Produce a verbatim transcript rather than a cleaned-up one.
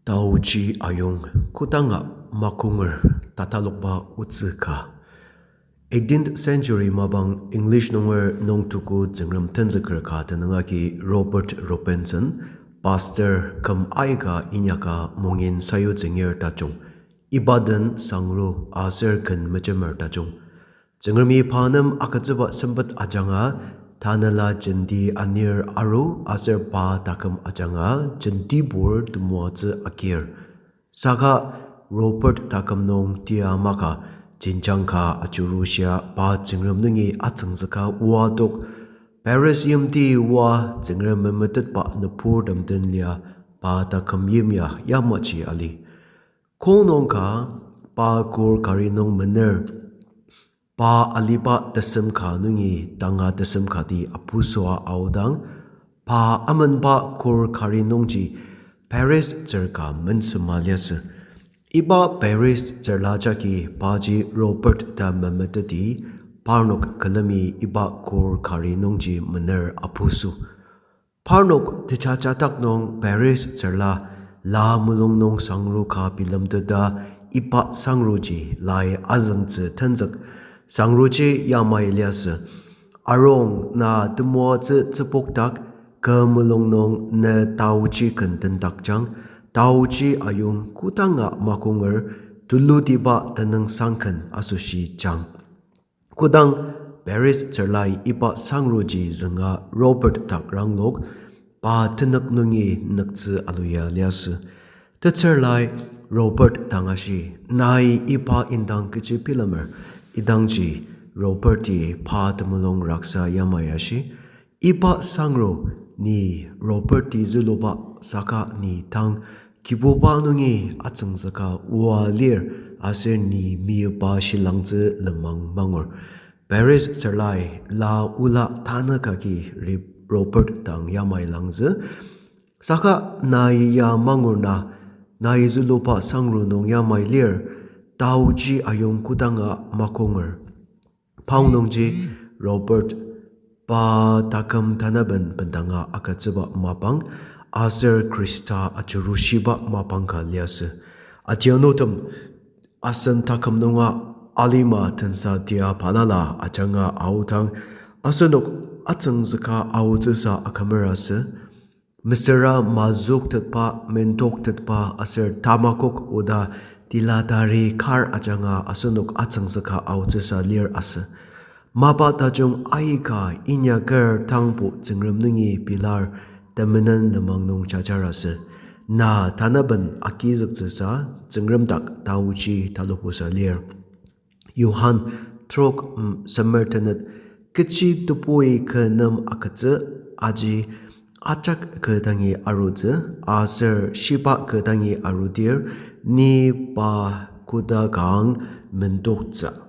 Taochi ayong kodanga makonger tatalokba otsü ka. Eighteenth century mapang English nunger nungtuku Tsüngrem tenzüker ka tenüng agi Robert Robinson, pastor küm aika inyaka mungin sayutsüngir tajung, iba den sangru aser ken mejemer tajung. Tsüngremi pa nem agütsüba sempet ajanga, tanela jenti anir aru aser pa taküm ajanga jentibur temoatsü agir. Saka Robert taküm nung tia maka jenjang ka ajurushia pa Tsüngrem nungi atsüngzüka oa tok, Paris yimti oa Tsüngrem memetetba nüburtem den lia pa taküm yimya yamaji ali. Kong nung ka pa kur kari nung mener, pa aliba tesem ka nungi tanga tesem kati apusua aodang, pa amenba kur kari nungji Paris tsür ka mensema liasü. Iba Paris tsürla jagi paji Robert ta memeteti, parnok külemi iba kur kari nungji mener apusü. Parnok techachadak nung Paris tsürla la mulung nung sangru ka bilemteta, iba sangruji lai azüngtsü tenzük. Sangruji yamai liasü: Arung, na temoatsü tsübokdak, kü mulung nung ne taochi ken tendakjang, taochi ayong kodanga makonger, tulutiba tenüngsang ken asoshi jang. Kodang Paris tsürlai iba sangruji zünga Robert dak ranglok, pa tenük nungi nüktsü aluya liasü. Tetsürlai Robert dang ashi, nai iba indang kechi bilemer. Idangji Robert-i pa temulung raksa yamai ashi, iba sangru ni Robert-i züluba saka ni tang Kibuba nungi atsüngzüka oa lir, aser ni meiba shilangtsü lenmang mangur. Paris tsürlai la ola tanü kagi Ri-, Robert dang yamai langzü. Saka nai ya mangur na, nai züluba sangru nung yamai lir, taochi ayong kodanga makonger. Paong nungji Robert pa taküm tanaben bendanga agütsüba mapang, aser Khrista ajurushiba mapang ka liasü. Adianutem, asen taküm nunga alima tensa tia balala ajanga aodang, asenok atsüngzüka aotsüsa akümer asü. Mesüra mazüktetba, mendoktetba aser tamakok oda tilatari kar ajanga asenok atsüngzüka aotsüsa lir asü. Mapa tajung aika inyaker tangbo Tsüngrem nungi pilar temenen lenmang nung jajar asü. Na tanaben agizüktsüsa Tsüngrem dak taochi talupusa lir. Johan trok, mm, semer tenet, kechi tebui kü nem agütsü, aji ajak kü dangi arutsü, aser shiba kü dangi arudir, ni pa koda kang mendoktsü.